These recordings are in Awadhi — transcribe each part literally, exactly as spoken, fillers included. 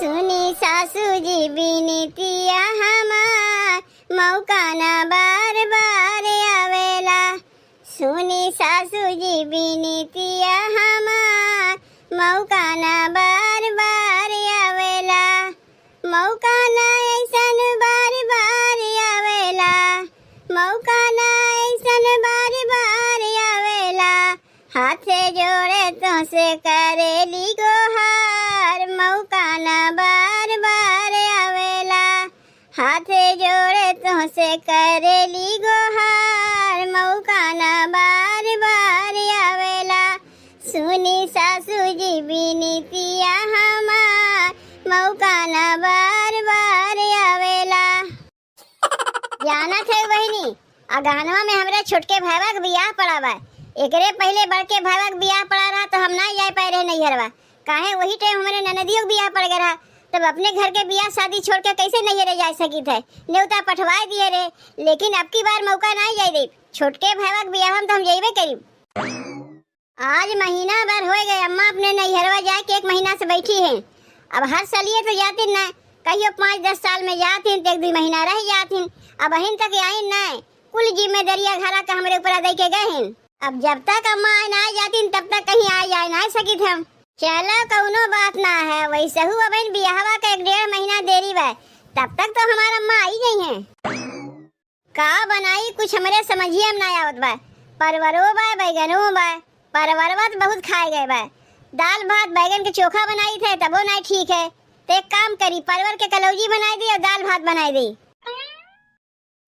सुनी सासू जी बिनतिया हमार, मौका ना बार बार आवेला। सुनी सासू जी बिनतिया हमार, मौका ना बार बार आवेला। मौका ना ऐसन बार बार आवेला, मौका ना ऐसन बार बार आवेला। हाथ जोड़े तोहसे करेली गोहार, मौका ना बार बार आवेला। हाथ जोड़े तोहसे करेली गोहार, मौका ना बार बार आवेला। सुनी सासू जी बिनतिया हमार, मौका ना बार बार आवेला। जानत है बहिनी, अगहनवा में हमरे छोटके भैवा के बियाह पड़ा बा। एकरे पहिले बड़के भैवा के बियाह पड़ा रहा तो हम ना जाए पाए रहे नैहरवा। काहे वही टाइम हमरे ननदियो के बियाह पड़ गए रहा, तब अपने घर के बियाह शादी छोड़ के कैसे नैहरे जा सकित है? नेवता पठवाए दिए रहे, लेकिन अब की बार मौका ना जाए दे। छोटके भैवा के बियाह में तो हम जइबे करीब। आज महीना भर होइ गए, अम्मा अपने नैहरवा जाए के एक महीना से बैठी हैं। अब हर सलिए तो जातिन ना, कहियो पाँच दस साल में जातिन, तो एक दुइ महीना रह जातिन। अब अबहिन तक आइन ना, कुल जिम्मेदारिया घरा का हमरे ऊपर दे के गए हैं। अब जब तक अम्मा आए ना जातिन, तब तक कहीं आए जाए ना सकित हम। चलो, कौनो बात ना है, वैसहू अबहिन बियाहवा का एक डेढ़ महीना देरी बा, तब तक तो हमार अम्मा आई गई हैं। का बनाई, कुछ हमरे समझिया में ना आवत बा। परवरो बा, बैगनो बा, परवरवा तो बहुत खाए गए बा। दाल भात बैगन के चोखा बनाई थे, तबो ना ठीक है। तो एक काम करी, परवर के कलौजी बनाई दी और दाल भात बनाई दी।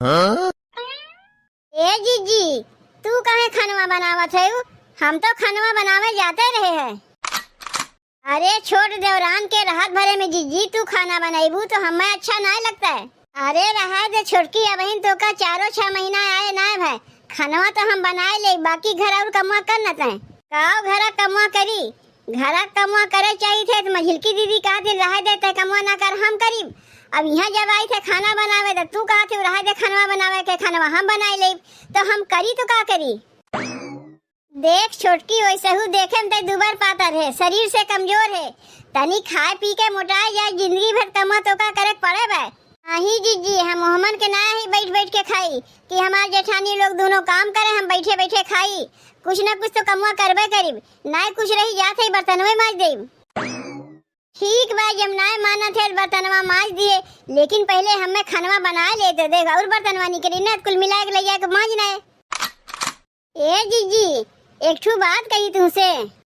हाँ? ए जीजी, तू काहे खनवा बनावत है? हम तो खनवा बनावे जाते रहे हैं। अरे छोट देवरान के रहत भरे में जीजी तू खाना बनैबू तो हमें अच्छा नाय लगता है। अरे रहा दे छोटकी, अबहिन तोका चारो छह महीना आए नाय भाई, खनवा तो हम बनाए ले, बाकी घर और कमवा कर न तय। काव घरा कमवा करी, घरा कमवा करे चाहिए थे तो मझिलकी दीदी कहा दिन रहा दे तय कमवा ना कर हम करीब। अब यहाँ जब आई थे खाना बनावे तो तू कहा थे रहा दे खनवा बनावे के खनवा हम बनाए ले, तो हम करी तो का करी? देख छोटकी, वैसहू देखे में तै दुबर पातर है, शरीर से कमजोर है। तनी खाए पी के मोटाए जाए, जिंदगी भर कमा तो का करे के पड़े बे। नहीं जीजी, हम ओहमन के ना ही बैठ बैठ के खाई कि हमार जेठानी लोग दोनों काम करे, हम बैठे बैठे खाई। कुछ ना कुछ तो कमवा करबे करीब, ना कुछ रही जात है बर्तनवे माज देब। ठीक बा, जब नाय मानत है बर्तनवा माज दिए, लेकिन पहले हमें खनवा बनाए ले तो देख, और बर्तनवा निकली ना, कुल मिला के ले जाके माज ना। ए जीजी, एक ठू बात कही तुमसे।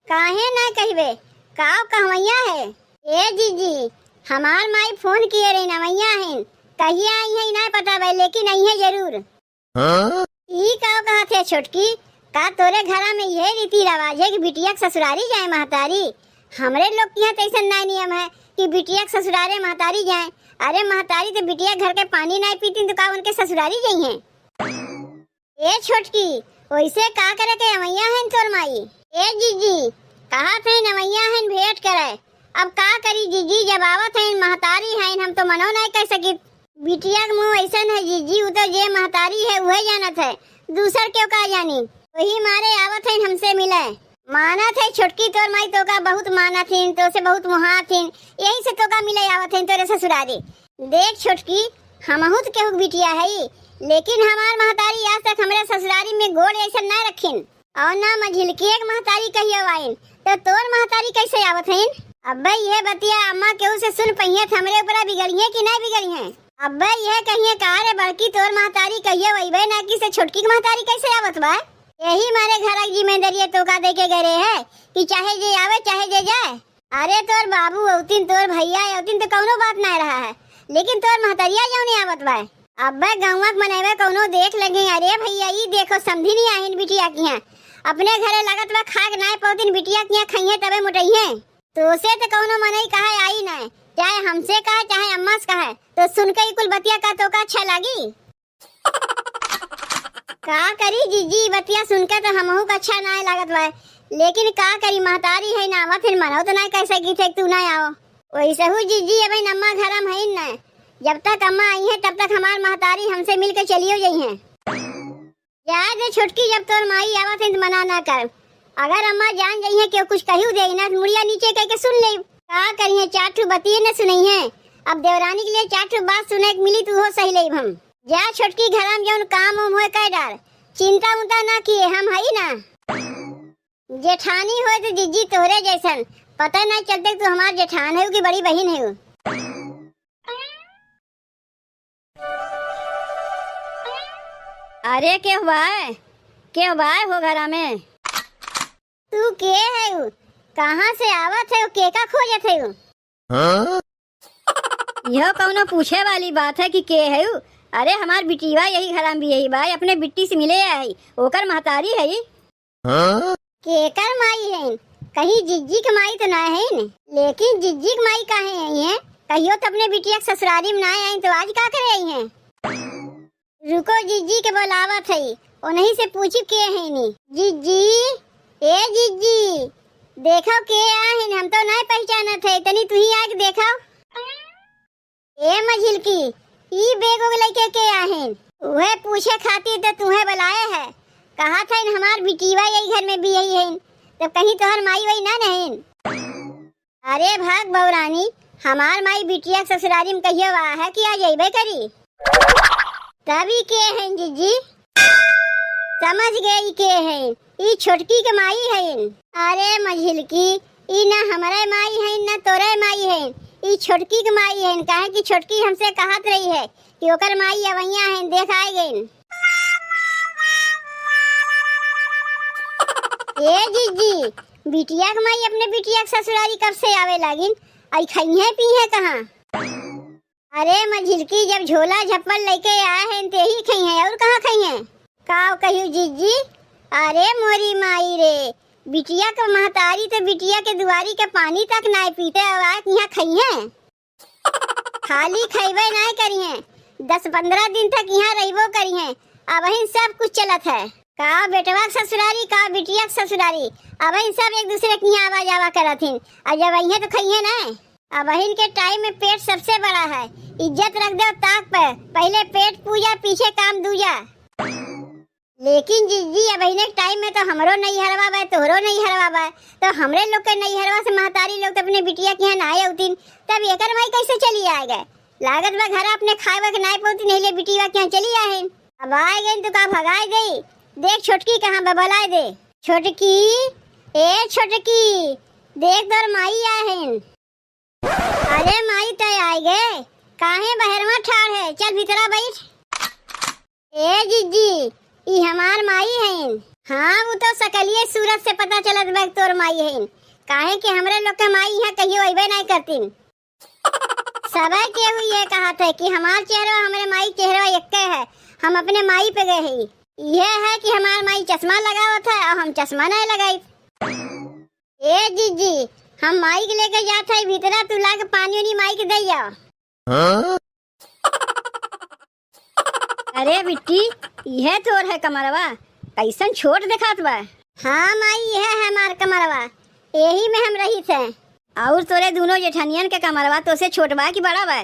काहे ना कहबे, का कहवैया है? ए जीजी, हमार माई फोन किए रही नवैया है, कहिया आई है ना पता बा, लेकिन आई है जरूर। हाँ? ई का कहत है छोटकी? का तोरे घरा में यह रीति रिवाज है कि बिटिया के ससुरारी जाए महतारी? हमरे लोग के यहाँ तो ऐसा ना नियम है कि बिटिया के ससुरारे महतारी जाए। अरे महतारी तो बिटिया घर के पानी ना पीती तो का उनके ससुरारी जाई हैं? ए छोटकी, वैसे का करे के अवैया हैं तोर माई? ए जीजी, कहा थे नवैया हैं भेंट करे। अब का करी जीजी, जब आवत हैं महतारी हैं, हम तो मनो नहीं कर सकित। बिटिया के मुँह ऐसन है जीजी, उ तो जे महतारी है उहे जानत है, दूसर केव का जानी। वही मारे आवत है हमसे मिले। मानत है छोटकी तोर माई तोका बहुत मानत हिन, तो से बहुत मोहात हिन, यही से तोका मिले आवत है तोरे ससुरारी। देख छोटकी, हमहू तो केहू के बिटिया है, लेकिन हमार महतारी आज तक हमरे ससुरारी में गोड़ ऐसन ना रखिन। और ना मझिलकिए के महतारी कहियो आइन, तो तोर महतारी कैसे आवत हइन? अब्बे यह बतिया अम्मा केहू से सुन पइहें तो हमरे ऊपर बिगड़िए कि नहीं बिगड़िए? अब्बे यह कहिए का रे बड़की तोर महतारी कहियो अइबे ना की से छोटकी के महतारी कैसे आवत बा? यही मारे घर की जिम्मेदारी तोका दे के गए रहे है कि चाहे जे आवे चाहे जे जाए। अरे तोर बाबू अवतिन, तोर भैया अवतिन तो कौनो बात ना रहा है, लेकिन तोर महतरिया जौन आवत बा। अब्बे गौवा के मनैवे कौनो देख लगे, अरे भैया ई देखो समधी नहीं आहिन बिटिया किहाँ, अपने घरे लगत बा खाक नाय पौतिन बिटिया किहाँ खइहे तबे मोटइहे। तो से तो कौनो मनई कहे आई ना, चाहे हमसे कहे चाहे अम्मा से कहे, तो सुन के ई कुल बतिया का तोका अच्छा लागी? का करी जीजी, बतिया सुन के तो हमहू का अच्छा नाय लागत बा, लेकिन का करी, महतारी है ना, फिर मनो तो नाय कह सकी थे तू ना आओ। वैसहू जीजी, अबे अम्मा घर में है ना, जब तक अम्मा आई है तब तक हमार महतारी हमसे मिल के चलियो जाई है। जाए दे छोटकी, जब तोर माई आवत है तो मना ना कर, अगर अम्मा जान जाई है कि कुछ कहू दे ना तो मुड़िया नीचे कह के सुन ले। का करिए, चार ठो बतिये न सुनइहें। अब देवरानी के लिए चार ठो बात सुने के मिली, तू हो सही लेब हम। जा छोटकी, घरा में जौन काम उम होए कइ डार, चिंता उंता ना किए, हम हई ना। जेठानी होए तो जिज्जी तोहरे जैसन, पता ना चलते तू हमार जेठान है कि बड़ी बहिन है। अरे के हुआ है, के हुआ है हो घरा में? तू के है? कहाँ से आवत है? के का खोजत है? हाँ? यह कौनो पूछे वाली बात है कि के है? अरे हमार बिटिया यही घरा में भी यही बा, अपने बिट्टी से मिले आई, ओकर महतारी है। हाँ? केकर माई हइन? कहीं जिज्जी के माई तो ना हइन? लेकिन जिज्जी के माई काहे आई हैं? कहियो तो अपने बिटिया के ससुरारी में ना आई तो आज का करे आई हैं? रुको, जिज्जी के बोलावत हई, उन्हीं से पूछी के हइनी। जिज्जी, ए जिज्जी, देखो के आहिन, हम तो नहीं पहचानत है, तनी तुही आके देखो। ए मझिलकी, ई बैग उग लइके के आहिन? उहे पूछे खातिर तो तुहे बुलाए है। कहत हइन हमार बिटिया यही घर में भी यही हइन, तब कहीं तोहर माई वही ना नहीं? अरे भाग बौरानी, हमार माई बिटिया के ससुरारी में कहियो आ है कि आ जइबे करी। तब ई के हइन जिज्जी? समझ गए ई के हइन, ई छोटकी के माई हइन। अरे मझिलकी, ई ना हमरे माई हइन, ना तोरे माई हइन, ई छोटकी के माई हइन, काहे कि छोटकी हमसे कहत रही है कि ओकर माई अवैया हइन, देख आए गइन। ए जिज्जी, बिटिया के माई अपने बिटिया के ससुरारी कब से आवे लागिन? आई खइहें पीहें कहाँ? अरे मझिलकी, जब झोला झप्पल लेके आए हैं, ते ही खइहें, और कहाँ खइहें? का कहियो जिज्जी? अरे मोरी माई रे, बिटिया के महतारी तो बिटिया के दुआरी के पानी तक नाय पीते, अब आए यहाँ खइहें? खाली खइबे नाय करिहें, दस पन्द्रह दिन तक यहाँ रहिबो करिहें। अबहिन सब कुछ चलत है। का बेटवा के ससुरारी, का बिटिया के ससुरारी, अबहिन सब एक दूसरे के यहाँ आवा जावा करत हिन। और जब अइहें तो खइहें ना। अबहिन के टाइम में पेट सबसे बड़ा है, इज्जत रख दो ताक पे, पहले पेट पूजा, पीछे काम दूजा। लेकिन जिज्जी, अबहिने के टाइम में तो हमरो नैहरवा बा, तोहरो नैहरवा बा, तो हमरे लोग के नैहरवा से महतारी लोग तो अपने बिटिया के यहाँ ना आए होतीन, तब एकर माई कैसे चली आए गए? लागत बा घर अपने खाए के नाय पौती, नहीं ले बिटिया के यहाँ चली आए हैं। अब आए गए तो का भगाए दे? देख छोटकी कहाँ बा, बुलाए दे। छोटकी, ए छोटकी, देख तोर माई आए हैं। अरे माई, तय आए गए, काहे बहरवा ठाड़ है? चल भीतरा बैठ। ए जिज्जी, ई हमार माई हईन। हाँ, वो तो सकलिए सूरत से पता चलत बा तोर माई हईन, काहे कि हमरे लोग के माई यहाँ कहियो अइबे नाय करतीन। सबे केहू ये कहत है कि हमार चेहरा हमरे माई चेहरा एक्के है, हम अपने माई पे गए हई। यह है कि हमार माई चश्मा लगावत है और हम चश्मा नहीं लगाई। ए जिज्जी, हम माई के लेके जात है भीतरा, तू लाके पानी उनी माई के दे आओ। हाँ? अरे बिट्टी, यह तोर है कमरवा, कैसन छोट देखात बा। हाँ माई, यह है हमार कमरवा, यही में हम रहित है। और तोरे दोनों जेठनियन के कमरवा तोसे छोट बा कि बड़ा बा?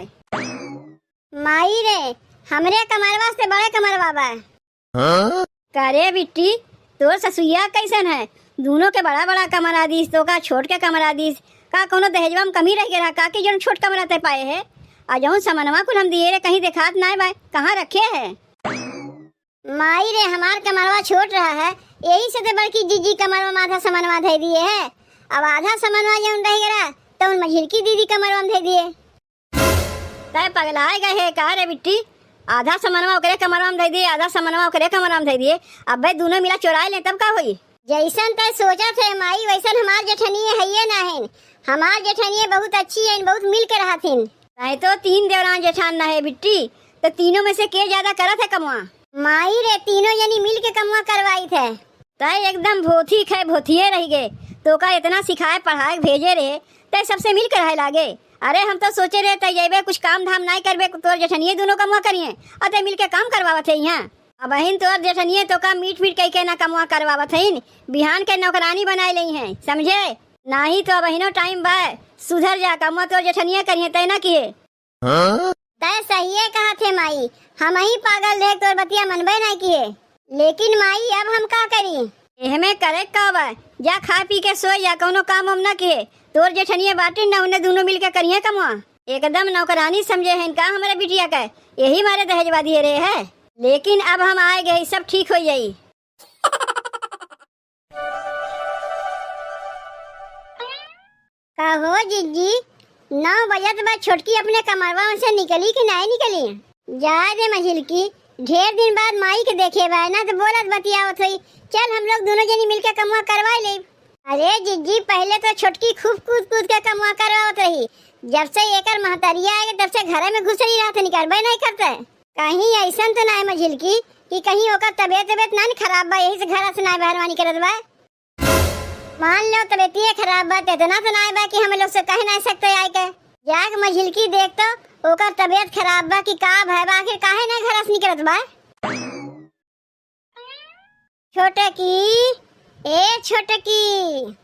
माई रे, हमरे कमरवा से बड़े कमरवा बा। हाँ? का रे बिट्टी, तोर ससुइया कैसन है? दूनों के बड़ा बड़ा कमरा दीस, तो का छोट के कमरा दीस? का कौनो दहेजवा में कमी रह गया रहा का कि जौन छोट कमरा ते पाए है? आ जौन समनवा कुल हम दिए रे, कहीं देखात नाय बा, कहाँ रखे है? माई रे, हमार कमरवा छोट रहा है, यही से तो बड़की जिज्जी कमरवा में आधा समनवा धै दिए है। अब आधा समनवा जौन रह गया रहा, तो उन मझिलकी दीदी कमरवा में धै दिए। तै पगलाए गए है का रे बिट्टी? आधा समनवा ओकरे कमरवा में धै दिए, आधा समनवा ओकरे कमरवा में धै दिए। अबे दूनों मिला चोराए ले तब का होई? जैसन तै सोचत है माई, वैसन हमार जेठनिए हइये ना हईन। हमार जेठनिए बहुत अच्छी हईन, बहुत मिल के रहत हिन। नहीं तो तीन देवरान जेठान ना है बिट्टी, तो तीनों में से के ज्यादा करत है कमवा? माई रे, तीनों जनी मिल के कमवा करवाइत है। तै एकदम भोथी खे भोथिए रह गए। तोका इतना सिखाए पढ़ाए के भेजे रहे, तै सबसे मिल के रहे लागे। अरे हम तो सोचे रहे तै जैबे कुछ काम धाम नाय करबे, तोर जेठनिए दूनों कमवा करिए, और तै मिल के काम करवावत है यहाँ। अबहिन तोर जेठनिए तोका मीठ मीठ कह के ना कमवा करवावत हईन, बिहान के नौकरानी बनाए लेइहें, समझे? नाही तो अबहिनो टाइम बा, सुधर जा, कमवा तोर जेठनिए करिए, तै ना किए। हाँ? तै सहिए कहत है माई, हमही पागल रहे, तोर बतिया मनबे नाय किए। लेकिन माई, अब हम का करी? एहमे करे का बा, जा खा पी के सोए जा, कौनो काम वाम ना किहे। तोर जेठनिया बाटिन ना, उन्हें दुनो मिलके करिहे कमवा। एकदम नौकरानी समझे हैं का हमरे बिटिया के, यही मारे दहेजवा दिहे रहे है। लेकिन अब हम आए गए, सब ठीक हो जाई। का हो जिज्जी, नौ बजत बा, छोटकी अपने कमरवा में से निकली कि नाहीं निकली? जा दे मझिलकी, ढेर दिन बाद माई के देखे बा ना, तो बोलत बतियावत होई। चल हम लोग दुनो जनी मिलके कमवा करवा लेब। अरे जिज्जी, पहिले तो छोटकी खूब कूद कूद के कमवा करवावत रही, जब से एकर महतरिया आए तब से घरे में घुसरी रहत, निकरबे नाहीं करते। कहीं अइसन तो नाहीं मझिलकी कि कहीं ओकर तबियत तबियत ना न खराब बा, यही से घर से नाहीं बहरवा निकरत बा। मान लो तबियतिये खराब बा, त इतना तो नाय बा कि हम लोग से कह नाय सकते आए के। जाके मझिलकी देख तो, ओकर तबियत खराब बा कि का भय बा, आखिर काहे नाय घर से निकलत बा? छोटकी, ए छोटकी।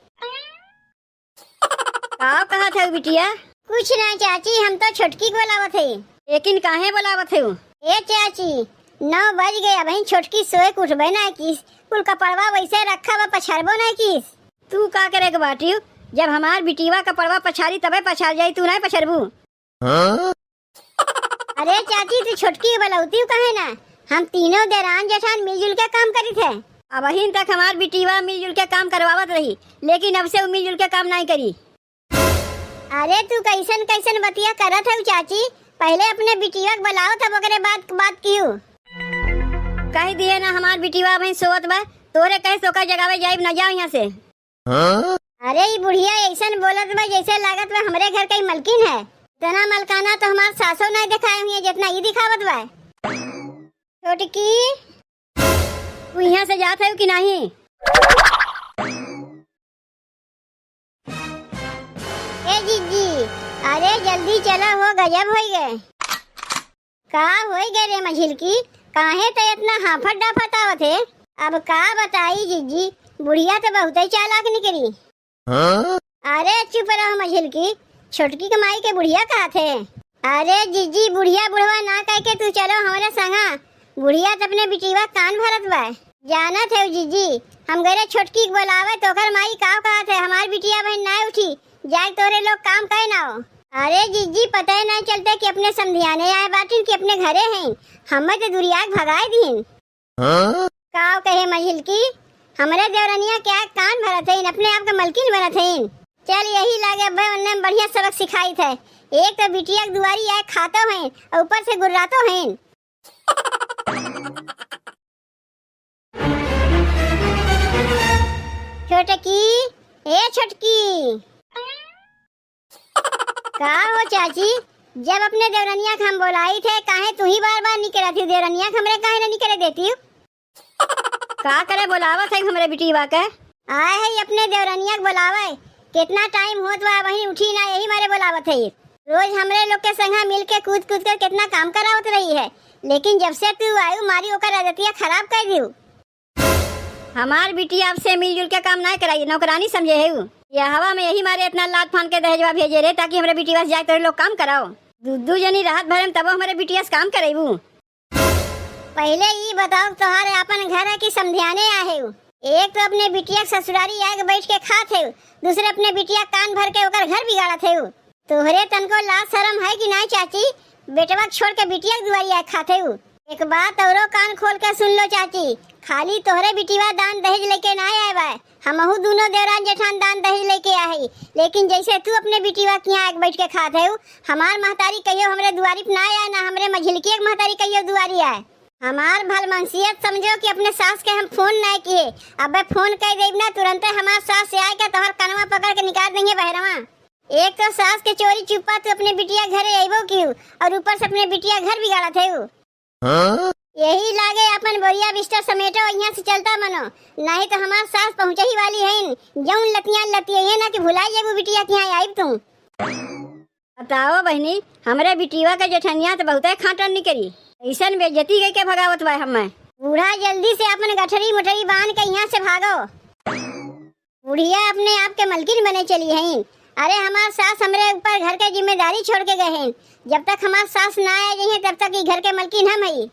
का कहत है बिटिया? कुछ ना चाची, हम तो छोटकी के बोलावत है। लेकिन काहे बोलावत है? ए चाची, नौ बज गए, अबहिन छोटकी सोए के उठबे ना किस, कुल कपड़वा वैसे रखा बा, पछारबो ना किस। तू का करे के बाटियो? जब हमार बिटिया कपड़वा पछारी तबे पछार जाई, तू ना पछारबू। हाँ? अरे चाची, तू छोटकी के बोलावती काहे ना? हम तीनों देरान जेठान मिलजुल के काम करी थे। अबहिन तक हमार बिटिया मिलजुल के काम करवावत रही, लेकिन अब से वो मिलजुल के काम नहीं करी। अरे तू कैसन कैसन बतिया करत हऊ चाची, पहले अपने बिटिया के बुलाओ तब ओकरे बाद बात कियो। कह दिए ना हमार बिटिया अबहिन सोवत बा, तोरे कहे से ओकर जगावे जाइब ना, जाओ यहाँ से। हाँ? अरे ई बुढ़िया ऐसन बोलत बा जैसे लागत बा हमरे घर के ही मलकिन है। इतना मलकाना तो हमार सासो नहीं दिखाए हुए जितना ई दिखावत बा। छोटकी, तू यहाँ से जात है कि नहीं? ए जिज्जी, अरे जल्दी चला हो, गजब होई गए। का होई गए रे मझिलकी, काहे त इतना हाफत डाफत आवत है? अब का बताई जिज्जी, बुढ़िया तो बहुते चालाक निकली। हाँ? अरे चुप रहो मझिलकी, छोटकी के माई के बुढ़िया कहत है। अरे जिज्जी, बुढ़िया बुढ़वा ना कह के तू चलो हमरे संगा। बुढ़िया त अपने बिटिया कान भरत बा। जानत है जिज्जी, हम गरे छोटकी के बोलावे तो ओकर माई का कहत है, हमार बिटिया अबहिन ना उठी, जाए तोरे लोग काम कहे ना हो। अरे जिज्जी, पता ही नहीं चलते कि अपने समधियाने आए बाटिन कि अपने घरे हैं, हमें तो दुरिया के भगाए दीन। हाँ? का कहे मझिलकी, हमरे देवरनिया के आग कान भरत हईन, अपने आप के मलकिन बनत हईन। चल यही लागे अब्बे उन्ने में बढ़िया सबक सिखाई थे। एक तो बिटिया के दुआरी आए खातो हैं और ऊपर से गुर्रातो हैं। छोटकी, ए छोटकी। का हो चाची, जब अपने देवरनिया के हम बोलाई थे, काहे तू ही बार बार निकलत ही? देवरनिया के हमरे काहे ना निकले देती हो? का करे बोलावत है हमरे बिटिया के? आए है अपने देवरनिया के बोलावे, कितना टाइम होत बा, वहीं उठी ना, यही मारे बोलावत है। रोज हमरे लोग के संगा मिल के कूद कूद के कितना काम करावत रही है, लेकिन जब से तू आयु मारी ओकर आदतिया खराब कर दियो। हमार बिटिया अब से मिलजुल के काम ना कराई, नौकरानी समझे है उ। या हवा में यही मारे इतना लात फान के दहेजवा भेजे रहे, ताकि हमरे बिटिया से जाए तोरे लोग काम कराओ। दू दू जनी रात भरे में तबो हमरे बिटिया से काम करेबू। पहले ई बताओ, तोहार आपन घर है कि समधियाने आहे उ? एक तो अपने बिटिया के ससुरारी आके बैठ के खात है, दूसरे अपने बिटिया कान भर के ओकर घर बिगाड़त है। तोहरे तनको लाज शरम है कि नाय चाची? बेटवा के छोड़ के बिटिया के दुआरी आए खात है उ। एक बात औरो कान खोल के सुन लो चाची, खाली तोहरे बिटिया दान दहेज लेके नाय आए बा, हमहू दोनों देवरान जेठान दान दहेज लेके आए हई। लेकिन जैसे तू अपने बिटिया के यहाँ आके बैठ के खात है उ, हमार महतारी कहियो हमरे दुआरी पे ना आए, ना हमरे मझिलकी के महतारी कहियो दुआरी आए। हमार भलमनसियत समझो कि अपने सास के हम फोन नाय किए, अबे फोन कर देब ना, तुरंते हमार सास से आए के तोहर कनवा पकड़ के निकाल देंगे बहरवा। एक तो सास के चोरी चुप्पा तू अपने बिटिया घरे अइबो किहू और ऊपर से अपने बिटिया घर बिगाड़त है उ। हाँ? यही लागे अपन बोरिया बिस्तर समेटो, यहाँ से चलता मनो, नहीं तो हमार सास पहुँचे ही वाली है। जौन लतियान लतिये ना कि भुलाई जेबू बिटिया के यहाँ आइब तू। बताओ बहिनी, हमरे बिटिया के जेठनिया तो बहुते खाटन निकरी, ऐसन बेइज्जती कइके भगावत बा हमें। बूढ़ा जल्दी से अपन गठरी मोटरी बांध के यहाँ से भागो। बुढ़िया अपने आप के मलकिन बने चली हईन। अरे हमार सास हमरे ऊपर घर के जिम्मेदारी छोड़ के गए हैं। जब तक हमार सास ना आ जाइए तब तक ई घर के मलकिन हम हई।